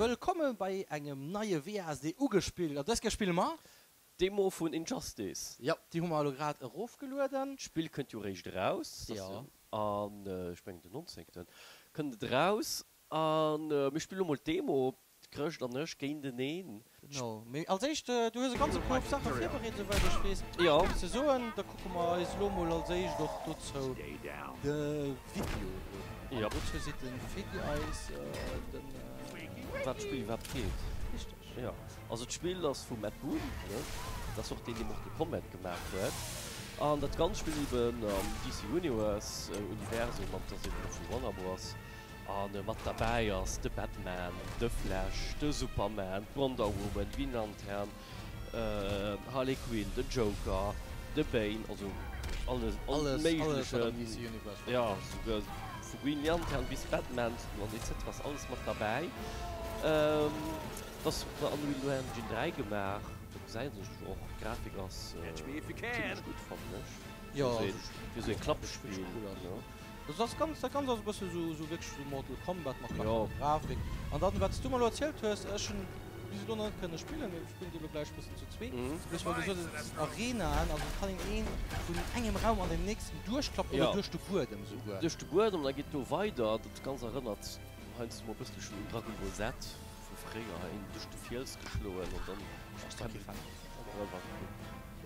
Wëllkomme bei engem neie WASD ugespillt. An dës Kéier spille mer. D'Demo vun Injustice. Jo, déi hu mer elo grad erofgelueden. D'Spill kënnt jo eréischt eraus. Jo. An ech mengen den 19. Kënnt et eraus. A mir spillen elo mol d'Demo, d'Chrëscht an ech géinteneen. Genau, mee als éischt, du hues e ganze Koup Saache virbereet, esouwäit ech weess, Jo. ze soen. Da kucke mer eis elo mol als éischt och dozou de Video un. Jo. An dozou seet de Fedi eis den. Ëm wat d'Spill iwwerhaapt geet. Richteg. Jo, also d'Spill ass vum Ed Boon, ne? Dat ass och deen, dee Mortal Kombat gemaach huet. An dat Ganzt spillt eben am DC Universe Universum, an et ass eben och vu Warner Bros. A mat derbäi ass de Batman, de Flash, de Superman, d'Wonder Woman, d'Green Lantern, Harley Quinn, den Joker, de Bane, also alles, all méiglechen, jo, souguer vu Green Lantern bis Batman an etc ass alles mat derbäi. Et ass op der Unreal Engine 3 gemaach, do gesäit een sech och, d'Grafik ass zimlech gutt fannen ech, fir esou ee Klappspill. Dat ass ganz, dat Ganzt ass e bësse sou, sou wierklech sou Mortal Kombat mat nach méi Grafik. An dann, wat s du mer elo erzielt hues, ech hunn bis elo nach net kënne spillen, mee mir spillen et elo gläich e bëssen zu zweet, du hues mer gesot, et sinn Arenaen, also et kann een een vun engem Raum an den nächsten duerchklappen oder duerch de Buedem souguer. Duerch de Buedem, da geet do weider. Dat Ganzt erënnert heiansdo mol e bësselchen un Dragon Ball Z vu fréier, een duerch de Fiels geschloen an dann. Ass da kee Fan vun.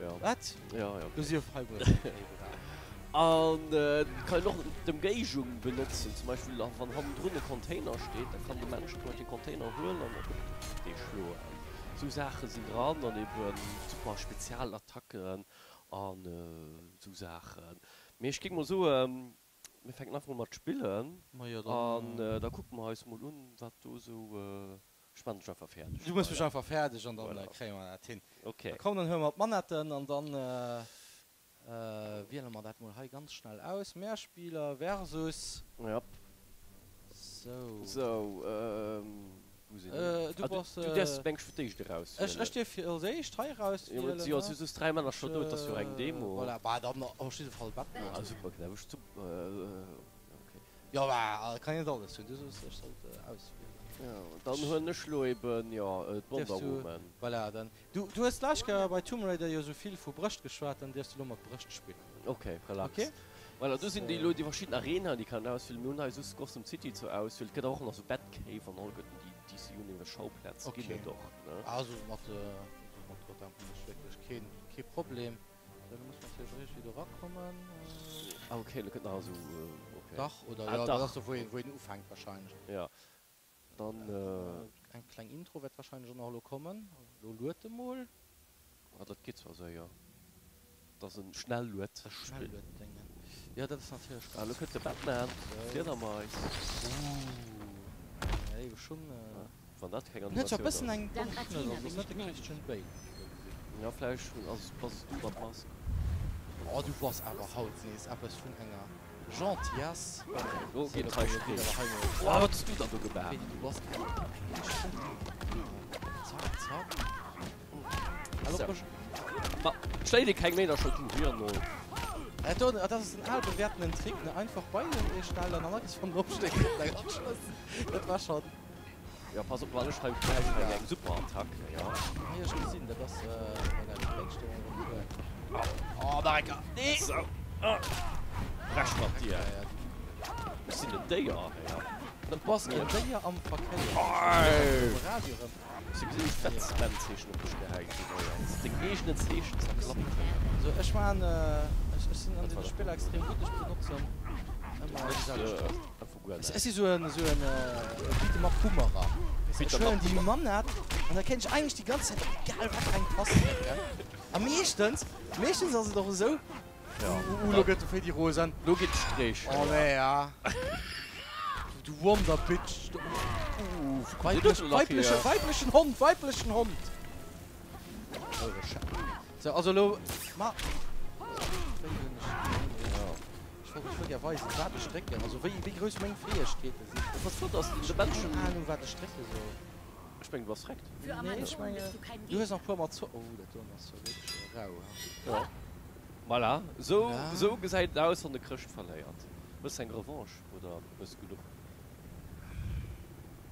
Ja. Wat? Ja, ja, okay. Du sief hei wuel egal. An et kann een och d'Ëmgéigung benotzen, zum Beispill wann hannendrun e Container steet, da kann de Mensch zum Beispill de Container huelen an op dee schloen. Esou Saache sinn dran an eben super Spezialattacken an esou Saachen. Mee ech géing mol soen, mir fänken einfach mol mat spillen an da kucke mer eis mol un, wat do esou Ech man dech einfach fäerdeg. Du mëss mech einfach fäerdeg an dann kréie mer dat hin. Ok. Da komm, dann huele mer d'Manetten an dann wiele mer dat mol hei ganz schnell aus. Mehrspieler versus. Jop. Sou. Sou, wou sinn ech? Du bass. Du däerfs meng ech fir d'éischt erauswielen. Ech dierf fir als éischt hei erauswielen. Jo, et si jo soss 3 Männercher do, et ass jo eng Demo. Voilà, bah dann op jidde Fall Batman. Ah super, genau, ech ok. Jo bah, kann een net alles hunn, du soos ech sollt auswielen. Jo, dann huelen ech lo eben, jo, d'Wonder Woman. Voilà, dann, du, du hues d'lescht Kéier bei Tomb Raider jo sou vill vu Brëscht geschwat, dann dierfs du lo mat Brëscht spillen. Ok, relax. Ok. Voilà, do sinn déi lo déi verschidden Arenaen, déi kann een auswielen. Mir hunn hei soss Gotham City zur Auswiel, et gëtt awer och nach sou Batcave an all gëtt déi DC Universe Schauplätz ginn et och, ne? Ok, also mat, also mat Gotham hunn ech wierklech keen, kee Problem. Da muss man natierlech och iergendwéi do rakommen. Ah ok, do kënnt nach esou, ok. Dach, oder jo, dat ass do wou een, wou een ufänkt wahrscheinlech. Jo, dann. Eng kleng Intro wäert wahrscheinlech och nach elo kommen. Elo luet e mol. Ah, dat geet zwar séier. Dat ass en Schnellued. E Schnellued-Déngen. Jo, dat ass natierlech ganz. Ah, elo kënnt de Batman, d'Fliedermais. Ooh, ja, ebe schonn. Wann dat keng En huet zwar Animatioun bëssen ass. eng Dank Schnëss, Athena also bin ass net ich de gnädig. Christian Bale, wéi ech elo gesinn. Ja, vläicht ass, bass du mat Mask. Oh, du bass awer haut nees eppes vun enger Gentillesse. Lo So, geet da hei komm, lo geet Streech. awer hei mol. Oh, wat hues du dann do gemaach? Fedi, du bass awer eng Gentille. Zack, zack. Hal op So. mech. Ma, schléi dir keng Meedercher, du Hirnol. Dat do, dat ass den al bewährtenen Trick, ne? Einfach beienee stellen an da kriss du vun Opstéck eng Anschluss. Dat war schon. Jo pass op well ech hei gläich hei eng super Attack jo. Hei ech gesinn dat ass voilà déi éischt Aventur. Oh nach eng Kéier nee. Sou Brech mat dir. Ech sinn en Déier jo. Du bass en Déier am Verkéier. Um Radio erëm. Ech hu gesinn wéi d'Batman-Zeechen op dech gehäit ginn hei ass deng eegenen Zeechen zerklappt. Sou ech maan ech sinn an deene Spiller extrem gutt ech benotzen ëmmer déi selwecht Tasten. Ech si sou en sou en Beat 'em up Boomerer. Ech huelen déi Manett an da kéint ech eigentlech déi ganz Zäit egal wat fir eng Tast drécken. A meeschtens, meeschtens ass et och esou, uh lo gëtt de Freddy rosen. Lo geet de Streech. Oh nee ja. Du Wonder Bitch. Du weiblechen, weiblechen Hond, weiblechen Hond. Eure Sche. Sou, also lo ma. Wéi hunn ech. Ech wollt ech wollt ja weisen wat ech drécken, also wéi wéi grouss meng Fäegkeete sinn. Wat flott ass, de Ech hu Bändchen. keng Ahnung wat ech drécke soll. Ech mengen du bass freckt. Für Nee ech Amazon menge bist du kein du hues Gegner. nach puer Mazo, oh dat doen ass jo wierklech rau he. Jo voilà, sou Voilà. sou gesäit et aus wann de Chrëscht verléiert. Hues de eng Revanche oder hues de genuch?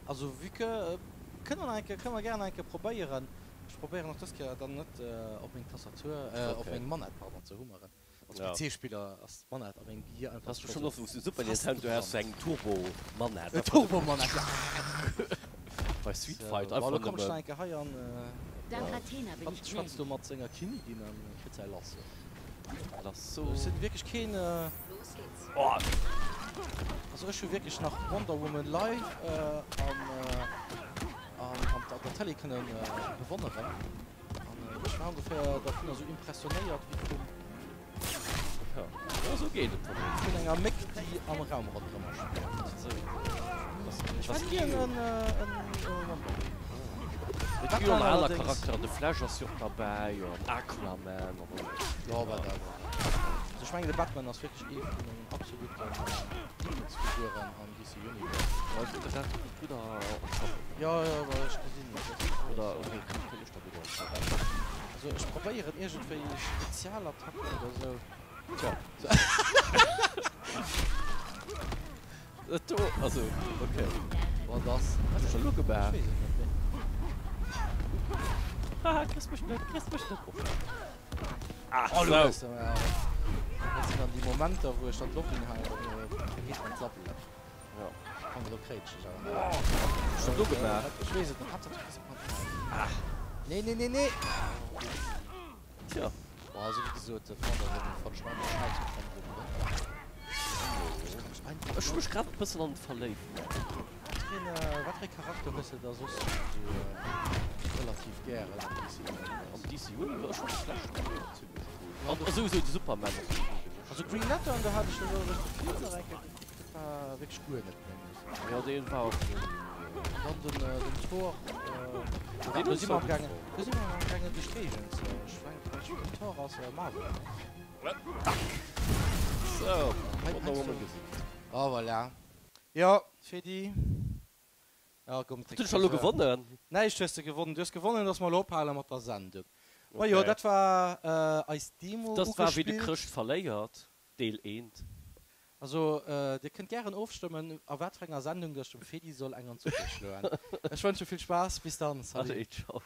Also vue que. Kënne mer nach eng Kéier, kënne mer gären nach eng Kéier probéieren. Ech probéieren och dës Kéier dann net op meng Tastatur, op meng Manette, pardon, ze hummeren. Als PC-Spiller ass d'Manette a mengem Gehier einfach scho sou fest gebrannt. Eng Turbo-Manette. E Turbo-Manette, ja! Bei Street Fighter einfach nëmmen. Lo komm ech nach eng Kéier hei an Athena bin hatt ich schwätzt do gnädig. mat senger Kinnigin an kritt säi Lasso. Lasso. Ech sinn wierklech keen. Los geht's. Oh! Also ech hu wierklech nach Wonder Woman live am an der Télé kënnen bewonneren. An ech war ongeféier dervunner sou impressionéiert wéi vum. Ja, sou geet et dann. Vun enger Méck déi am Raum ronderëmmer schwieft. Ech war ni en Wonder Woman. Et gi jo nach aner Charakteren, de Flash ass jo och derbäi an Aquaman an. Jo, wat awer. Also ech mengen de Batman ass wierklech ee vun mengen absoluten Liblingsfiguren am DC Universe. Jo, de Red gutt erschaffen. Jo, jo, ech gesinn et. Oder okay, kéint ech da gutt erschaffen. Also ech probéieren iergendwéi Spezialattacken oder sou. Tja. Dat do, also okay. Wat ass? Wat hues de elo gemaach? Ech weess et net méi. Haha, kriss mech net, kriss mech net. Oh. Ah, Oh, sou. Dat sinn dann déi Momenter, wou ech dann d'Loft unhalen, vergeet dann d'Sabbelen. Ja. Komm, elo kréit ech dech awer. Oh, wat hues de do gemaach? Ech weess et net. Haaptsaach du kriss e Punkt. Ah! Nee, nee, nee, nee! Tja. Boah, also wéi gesot, de Wonder Woman fannt ech einfach schnell zum Wonder Woman. Ech kann mech einfach Ech hu mech grad e bëssen an en verléift. Wat fir een, wat fir ee Charakter hues de da soss esou relativ gären am DC Universe? Am DC Universe? Ech fannt de Flash zimmlech cool. An souwisou de Superman ass souwisou zimmlech Also Green Lantern, do hat ech elo eréischt de Film nach eng Kéier gekuckt, dat war wierklech guer net menges. Jo, deen war och net esou. An dann den, den Thor, Deen do hunn si ech mer zwar gutt amgaangen, fonnt. do si mer amgaangen duerch d'Géigend ze schwenken. Ech mengen den Thor ass Marvel, ne? Sou, Wonder Woman gesicht. Oh voilà. Jo, Fedi. Ja, komm, Huet ech elo gewonnen? Näischt hues de gewonnen. Du hues gewonnen, dass mer elo ophale mat der Sendung. Majo, dat war eis Demo Dat war wéi de ugespillt. Chrëscht verléiert, Deel 1. Also, dir kënnt gären ofstëmmen, a wat fir enger Sendung dass ech dem Fedi soll eng an d'Suppe schloen. Ech wënsche vill Spaass. Bis dann. Salut. Allez, ciao.